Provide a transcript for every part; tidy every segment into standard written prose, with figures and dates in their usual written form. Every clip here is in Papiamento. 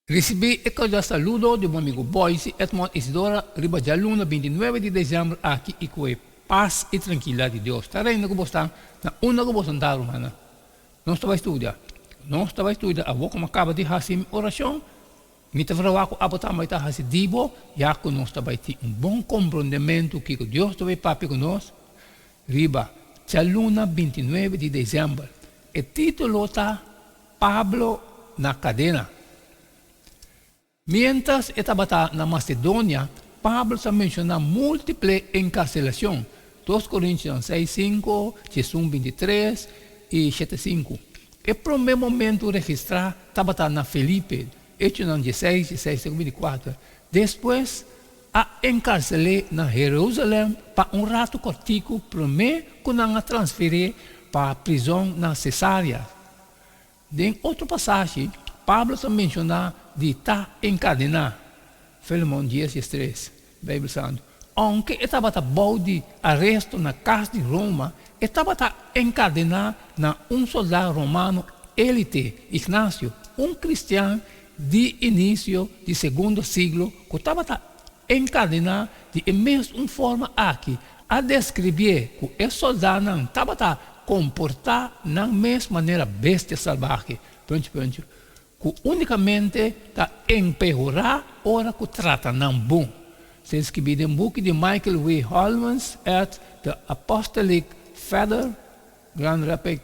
Risibí e kordial saludo di bo amigu Boyce Edmond Isidora riba djaluna 29 di desèmber aki i ku e pas i trankilidat di Dios ta reina ku bo sta na unda ku bo santá rumannan. Nos ta bai studia. Nos ta bai studia awor ku mi a kaba di hasi mi orashon. Mi ta verwagt ku abo tambe ta hasi di bo ya ku nos ta bai tin un bon komprondementu kiko Dios ta bai papia ku nos riba djaluna 29 di desèmber. E título ta Pablo na kadena. Miéntras e tabata na Masedonia, Pablo ta menshoná múltiple enkarselashon, 2 Korintionan 6, 5, 11, 23 i 7, 5. E promé momentu registrá tabata na Felipe, Echonan 16, 16 te ku 24. Despues a enkarsel'é na Herusalèm pa un ratu kòrtiku promé ku nan a transfer'é pa prizòn na Sesarea. Den otro pasashi, Pablo ta menshoná di ta enkadená, Filemon 10, 13, Beibel Santu. Ounke e tabata bou di aresto na kas di Roma, e tabata enkadená na un soldá romano élite, Ignacio, un kristian di inisio di segundo siglo ku tabata enkadená di e mes un forma aki, a deskribié ku e sòldánan tabata komportá nan mes manera bestia salbahe, punchi punchi, ku únikamente ta empehorá ora ku trata nan bon. Se skibí den buki di Michael W. Holmans ed. The Apostolic Feather, Grand Rapids,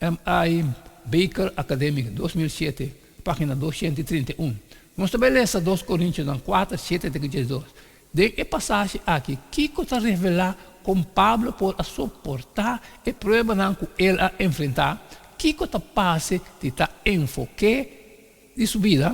MI. Baker Academic, 2007, página 231. Nos ta bai lesa 2 Korintionan 4, 7 te ku 12. Den e pasashi aki, kiko ta revelá kon Pablo por a soportá e pruebanan ku el a enfrentá? Kiko ta parse di ta enfoké di su bida?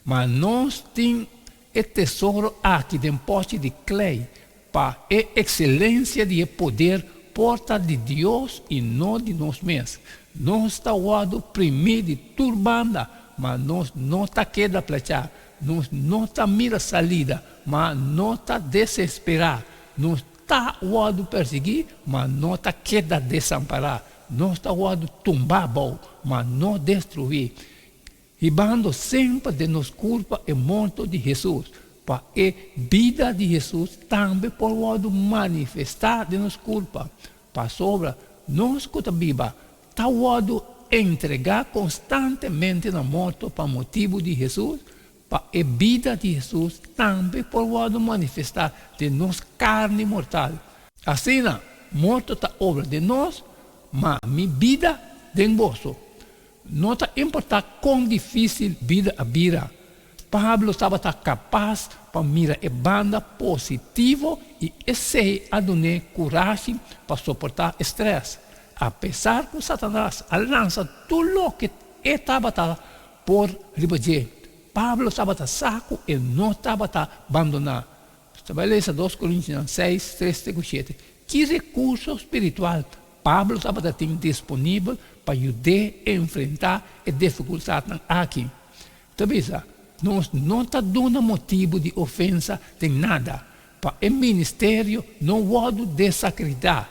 Ma nos tin e tesoro aki den pòchi di klei, pa e ekselensia di e poder por ta di Dios i no di nos mes. Nos ta wòrdu primí di tur banda, ma nos no ta keda plechá. Nos no ta mira salida, ma no ta desesperá. Nos ta wòrdu persiguí, ma no ta keda desampará. Nos ta wòrdu tumbá abou, ma no destruí. Hibando semper den nos kurpa e morto di Hesus, pa e bida di Hesus tambe por wòrdu manifestá den nos kurpa. Pasobra nos ku ta biba ta wòrdu entregá konstantemente na morto pa motibu di Hesus, pa e bida di Hesus tambe por wòrdu manifestá den nos karni mortal. Asina, morto ta obra den nos, ma mi bida den boso. No ta importá kon difísil bida a bira, Pablo tabata kapas pa mira e banda positivo i esei a dun'é kurashi pa soportá e strès. Apesar ku Satanas a lansa tur loke e tabata por riba dje, Pablo tabata sa ku e no tabata bandoná. Ta bai lesa 2 Korintionan 6, 3 te ku 7. Ki rekurso spiritual Pablo tabata tin disponibel pa yud'é enfrentá e difikultatnan aki? Ta bisa, Nos no ta duna motibu di ofensa den nada, pa e ministerio no wòrdu desakreditá,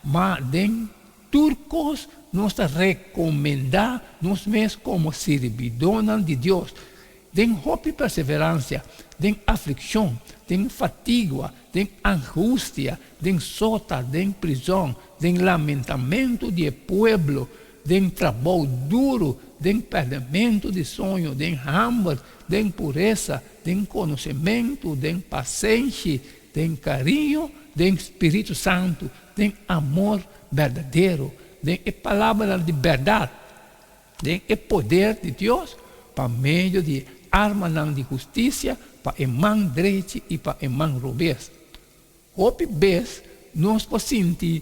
ma den tur kos nos ta rekomendá nos mes komo sirbidónan di Dios, den hopi perseveransia, den aflikshon, den fatigua, den angustia, den sota, den prizòn, den lamentamentu di e pueblo, den trabou duru, den pèrdèmentu di soño, den hamber, den puresa, den konosementu, den pasenshi, den kariño, den spiritu santu, den amor berdadero, den e palabranan di bèrdat, den e poder di Dios, pa medio di e armanan di hustisia pa e man drechi i pa e man robes. Hopi bes nos por sinti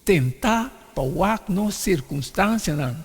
tentá pa wak nos sirkunstansianan,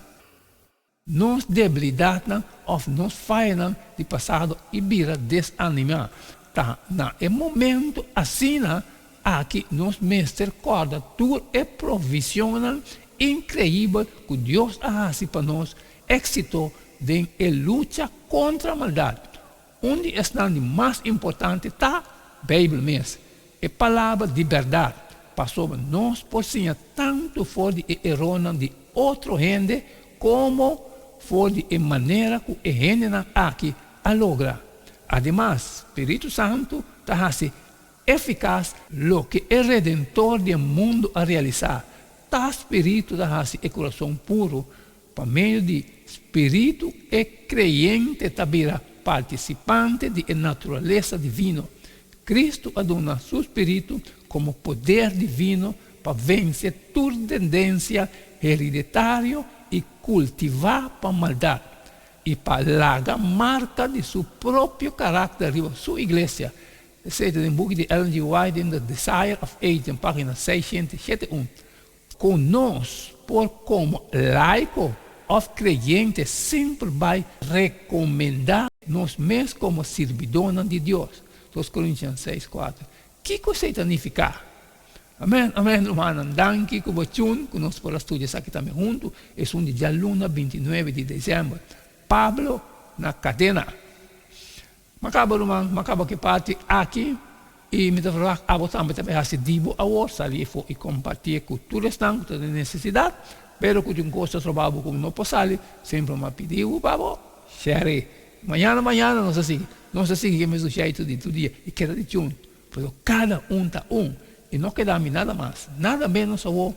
nos debilidatnan òf nos fayanan di pasado i bira desanimá. Ta na e momentu asina aki nos mester kòrda tur e provisionnan inkreibel ku Dios a hasi pa nos éksito den e lucha kontra maldat. Un di esnan di mas importante ta Beibel mes, e Palabra di bèrdat, pasobra nos por siña tantu for di e erornan di otro hende komo. for di e manera ku e hendenan aki a logra. Ademas, Spiritu Santu ta hasi efikas loke e Redentor di e mundu a realisá. Ta Spiritu ta hasi e kurason puru. Pa medio di Spiritu e kreyente ta bira partisipante di e naturalesa divino. Kristu a duna Su Spiritu komo poder divino pa vense tur tendensia hereditario i kultivá pa maldat, i pa laga marka di Su propio karakter riba Su iglesia. Esei ta den buki di Ellen G. White den The Desire of Ages den página 671. Ku nos por komo laiko òf kreyente semper bai rekomendá nos mes komo sirbidónan di Dios. Dos Korintian seis, kuater. Kiko esei ta nifiká? Amèn, amèn, rumannan. Danki ku bo tune ku nos por a studia esaki tambe huntu. Esun di djaluna bintinuebe di desèmber. Pablo na kadena. M'a kaba ruman, m'a kaba ku e parti aki i mi ta verwagt abo tambe ta bai hasi di bo awor, sali efo i kompartié ku tur esnan ku ta den nesesidat, pero ku tin kos ta troba bo ku no por sali, semper m'a pidi bo pa bo share. Mañana mañana nos ta sigui, nos ta sigui ku e mesun sheitu di tur dia i keda di tune, pasobra kada un ta un i no keda mi nada mas, nada menos awor.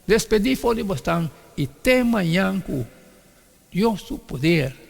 Despedí for di bosnan i te mañan ku Dios su poder.